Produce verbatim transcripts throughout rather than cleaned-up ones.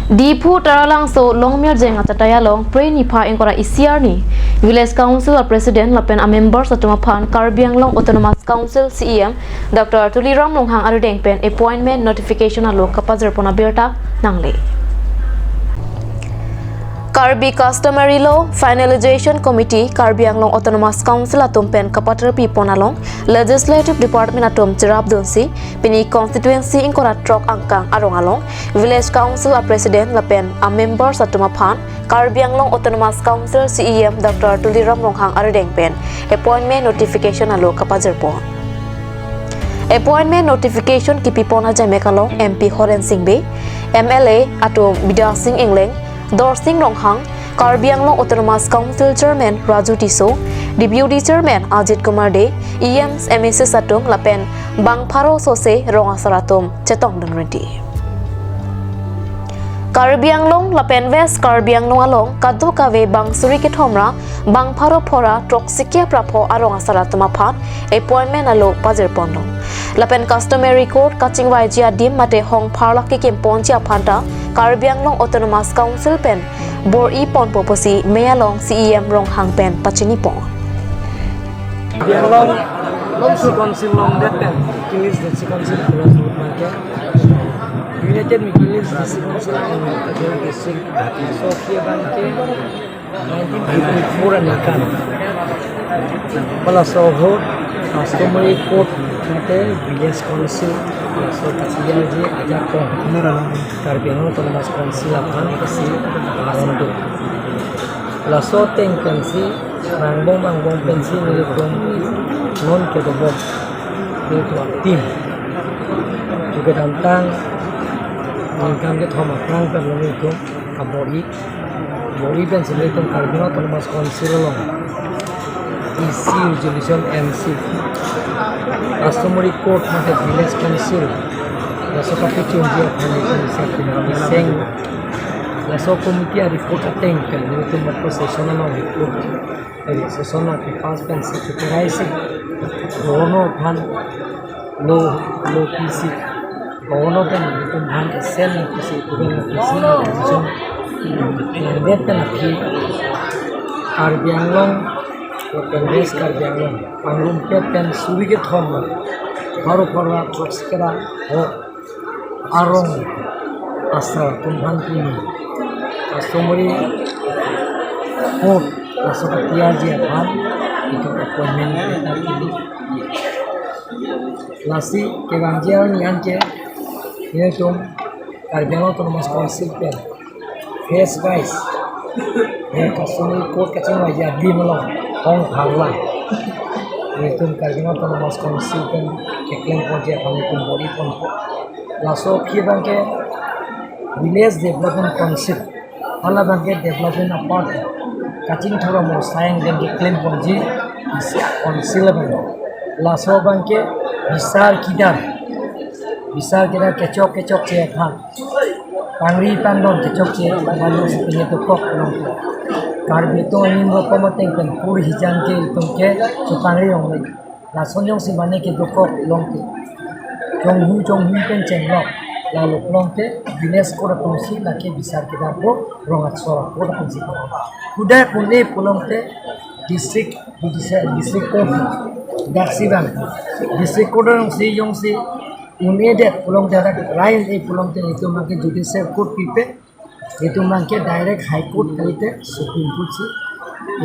Diphu Taralangso Longmirjeng achatai along Phre niphai ingkoi ra isi arni Village Council a President lapen a members atum aphan Karbi Anglong Autonomous Council C E M Doctor Tuliram Ronghang arideng pen appointment notification alo kapajirpon abirta nangle. Karbi Customary Law Finalization Committee Karbi Anglong Autonomous Council atum pen kapaterpi pon along Legislative Department atum cherapdunsi pini constituency ingkoi ra throk angkang arong along Village Council a President lapen a members atum aphan Karbi Anglong Autonomous Council C E M Doctor Tuliram Ronghang arideng pen appointment notification alo kapajirpon. Appointment notification kipipon ajamek along M P Horen Sing Bey, M L A atum Bidya Sing Engleng, Dorsing Ronghang, Karbi Anglong Autonomous Council Chairman Raju Tisso, Deputy Chairman Ajit Kumar Dey, E Ms, M A Cs atum lapen bang pharo sose rong asar atum chetongdun rinti. Karbi Anglong lapen West Karbi Anglong along kadokave bang suri kethom ra bang pharo pho ra throksi kep ra pho arong asar atum aphan appointment alo pajirpon long. Lapen customary court kachingvaiji adim mate hong pharlak kekimponji aphan ta Karbi Anglong Autonomous Council pen bor-i ponpo pusi mei along C E M Ronghang pen pachinipon. Karbi Anglong District Council along det pen Michaelangelo District Council pura sebut makan United Michaelangelo District Council and District Sophia Banke nineteen eighty-four aningkan. Bala sohot customary court mate village council laso kasial je ajakong Karbi Anglong Autonomous Council aphan kasi aron do. Laso ateng pensi rangbom rangbom pensi nelitum non kedobom nelitum a team. Kedamtang ningkan kethom aphrang pen nelitum kabor-i. Bor-i pensi nelitum Karbi Anglong Autonomous Council along E C resolution M C customary court mate village council laso kapachunji aphan nelitum sek pinang seng laso committee a report ateng pen nelitum mate session along report session along pass pensi chukuraisi governor aphan lo lo pisi governor pen nelitum aphan esen pisi governor pisi decision det pen aphi Karbi Anglong lapen West Karbi Anglong pangrum pet pen suri kethom pharo pho ra throksi kep ra pho arong asar atum aphan pini customary court laso katiarji aphan itum appointment letter pini. Lasi kevangji arni anke nelitum Karbi Anglong Autonomous Council pen phase wise ya customary court kachingvaiji adim along hong pharla nelitum Karbi Anglong Autonomous Council pen keklemponji aphan nelitum bor-i ponpo. Laso aphi abangke Village Development Council, hala abangke development apart kachingthur amo asai pen keklemponji isi council abang. Laso abangke bisar kedar, bisar kedar kechok kechokche aphan, pangri pangdon kechokche aphan si pini dokok longpo. Karbi atum anim rokom ateng pen pur hijan ke itum ke chepangri longle. Lason jongsi mane ke dokok longte, jonghu jonghu pen chenglok, lalo longte village court atumsi lake bisar kedar po, rong asor court atumsi ko. Kuda kune pulote district judicial, district court, daksi bang district court jongsi jongsi un-edet pulote, dak rai un-e pulote itum abangke judicial court pipe, itum abangke direct High Court kalite Supreme Court si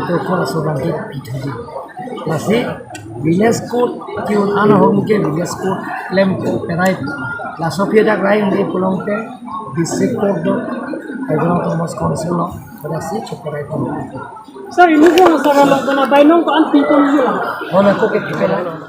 itum court aso abangke pithuji. Lasi village court ke-un an ahormu ke village court klempo, perai. Laso aphi dak rai un-e pulote district court do, Karbi Anglong Autonomous Council lo, pada si chuperai pon. Sir, imu ko asar along kena bainong ko-an piponji la? Hona ko ke pipela.